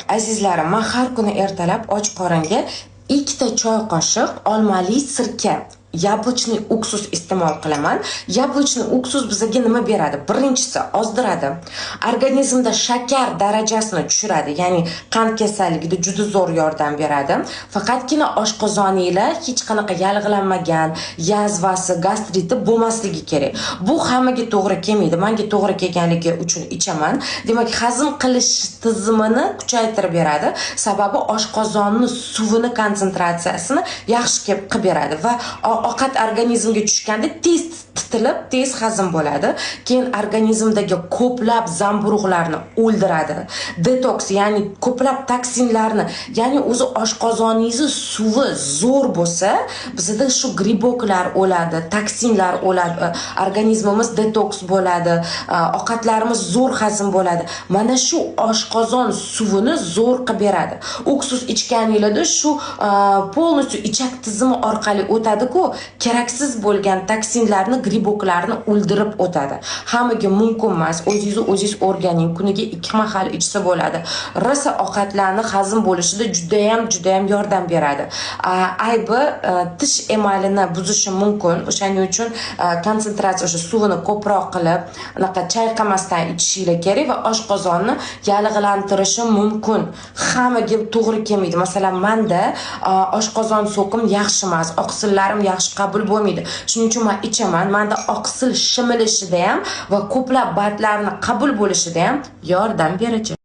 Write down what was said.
Azizlarim, man har kuni ertalab och qoringa 2 ta choy qoshiq olmali sirka, яблочный уксус iste'mol qilaman. Яблочный уксус bizga nima beradi? Birinchisi, ozdiradi. Organizmda shakar darajasini tushiradi, ya'ni qand kasalligida juda zo'r yordam beradi. Faqatgina oshqozoninglar hech qanaqa yallig'lanmagan, язва si, gastriti bo'lmasligi kerak. Bu hammaga to'g'ri kelmaydi. Menga to'g'ri kelganligi uchun ichaman. Demak, hazm qilish tizimini kuchaytirib beradi. Sababi oshqozonni suvini konsentratsiyasini yaxshi qilib beradi va ovqat organizmga tushganda tez titilib, tez hazm bo'ladi. Keyin organizmdagi ko'plab zamburug'larni o'ldiradi. Detoks, ya'ni ko'plab toksinlarni, ya'ni o'zi oshqozoningizni suvi zo'r bo'lsa, bizada shu грибок lar o'ladi, toksinlar o'ladi, organizmimiz detoks bo'ladi, ovqatlarimiz zo'r hazm bo'ladi. Mana shu oshqozon suvini zo'r qilib beradi. Уксус ichganinglarda shu полностью ichak tizimi orqali o'tadi-ku, keraksiz bo'lgan toksinlarni, грибок larni o'ldirib o'tadi. Hammaga mumkin emas. O'zingizni o'zingiz o'rganing. Kuniga ikki mahal ichsa bo'ladi. Rosa ovqatlarni hazm bo'lishida judayam, judayam yordam beradi. Aybi tish emalini buzishi mumkin. O'shaning uchun konsentratsiya, o'sha suvini ko'proq qilib, anaqa chayqamasdan ichishinglar kerak va oshqozonni yallig'lantirishi mumkin. Hammaga to'g'ri kelmaydi. Masalan, manda oshqozon сок im yaxshi emas, oqsillarim yaxshi qabul bo'lmaydi. Shuning uchun man ichaman. Manda oqsil shimilishida ham va ko'plab БАД larni qabul bo'lishida ham yordam beradi.